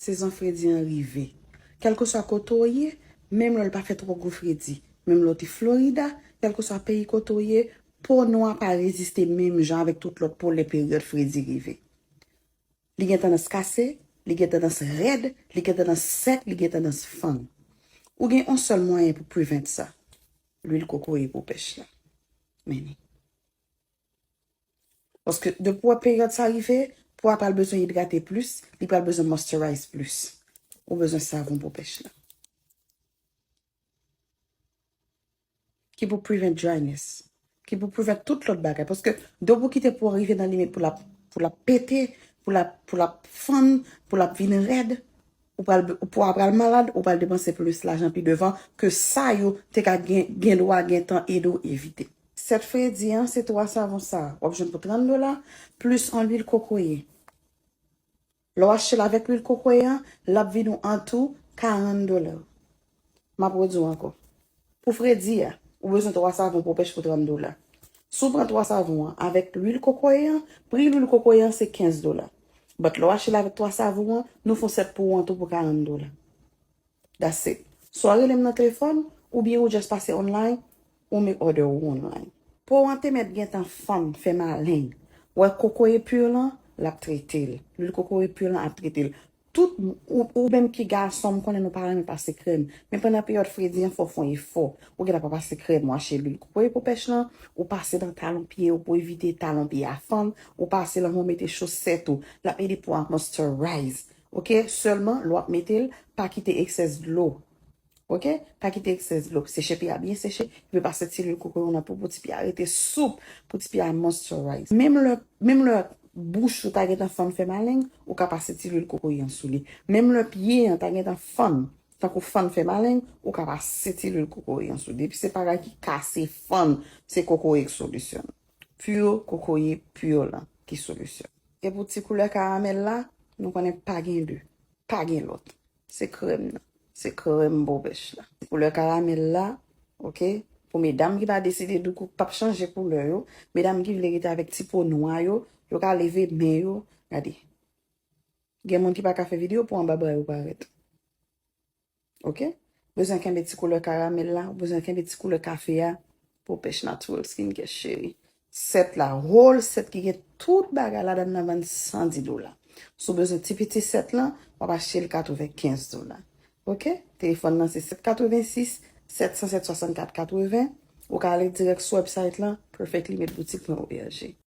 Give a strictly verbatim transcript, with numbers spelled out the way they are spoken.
Sezon fredi an rive. Kèlkeswa kote w ye, menm lè l pa fè twò gwo fredi, menm lè w te Florida, kèlkeswa peyi kote w ye, po nou an pa reziste menm jan avèk tout lòt po lè peryòd fredi rive. Li gen tandans kase, li gen tandans rèd, li gen tandans sèk, li gen tandans fann. Ou gen yon sèl mwayen pou prevent sa. Lwil kokoye pou pèch la. Men li. Paske depi w wè peryòd sa rive, po a pral bezwen idrate plis, li pral bezwen moisturize plis. Ou bezwen savon pou pèch la. Ki pou prevent dryness. Ki pou prevent tout lòt bagay. Paske depi w kite po a rive nan limit pou l ap, pou l ap pete, pou l ap, pou l ap fann, pou l ap vin rèd, ou pral, ou pral malad, ou pral depanse plis lajan pi devan ke sa yo te ka gen, gen dwa gentan ede w evite. Sèt fredi an, se twa savon sa a. W ap jwenn pou trant dola, plis yon lwil kokoye. Lè w achte l avèk lwil kokoye an, l ap vin ou an tou karant dola. M ap redi w ankò. Pou fredi a, ou bezwen twa savon pou pèch pou trant dola. Si w pran twa savon an avèk lwil kokoye an, pri lwil kokoye an se kenz dola. But lè w achte l avèk twa savon an, nou fè yon sèt pou ou an tou pou karant dola. That's it. Swa w rele m nan telefòn, oubyen ou just pase online, ou make order ou online. Po w an te mèt gentan fann, fè maleng. Wè kokoye pur lan, l ap trete l. Lwil kokoye pur lan ap trete l. Tout, ou, ou menm ki gason, m konnen nou pa renmen pase krèm. Men pandan peryòd fredi an, fò w fè yon efò. Ou gentan pa pase krèm, ou achte lwil kokoye pou pèch lan, ou pase nan talon pye w pou evite talon pye a fann, ou pase l anvan w mete chosèt ou. L ap ede po a moisturize. Ok? Sèlman, lè w ap mete l, pa kite eksès dlo. Ok? Pa kite eksès dlo. Seche pye a byen seche, epi pase ti lwil kokoye nan po pou ti pye a rete soup, pou ti pye a moisturize. Menm lè, menm lè bouch ou ta gentan fann fè maleng, ou ka pase ti lwil kokoye an sou li. Menm lè pye an ta gentan fann, tankou fann fè maleng, ou ka pase ti lwil kokoye an sou li. Epi se pa bagay ki kase fann, se kokoye k solisyon. Pur kokoye pur lan ki solisyon. E pou ti koulè karamèl la, nou konnen pa gen de. Pa gen lòt. Se krèm nan. Se krèm pou pèch la. Koulè karamèl la, ok? Pou medam ki pa deside doukou, p ap chanje koulè yo, medam ki vle rete avèk ti po nwa yo, yo ka leve men yo. Gade. Gen moun ki pa ka fè videyo pou anba bra yo parèt. Ok? Bezwen kenbe ti koulè karamèl la, ou bezwen kenbe ti koulè kafe a pou pèch Natural Skincare cheri. Sèt la, whole sèt ki gen tout bagay ladan nan vann san dis dola. Si w bezwen ti piti sèt lan, w ap achte l katrevenkenz dola. Ok? Telefòn nan se sèt katrevensis, sèt san sèt, swasannkat katreven. Ou ka ale dirèk sou website lan, perfect limit boutique pwen org.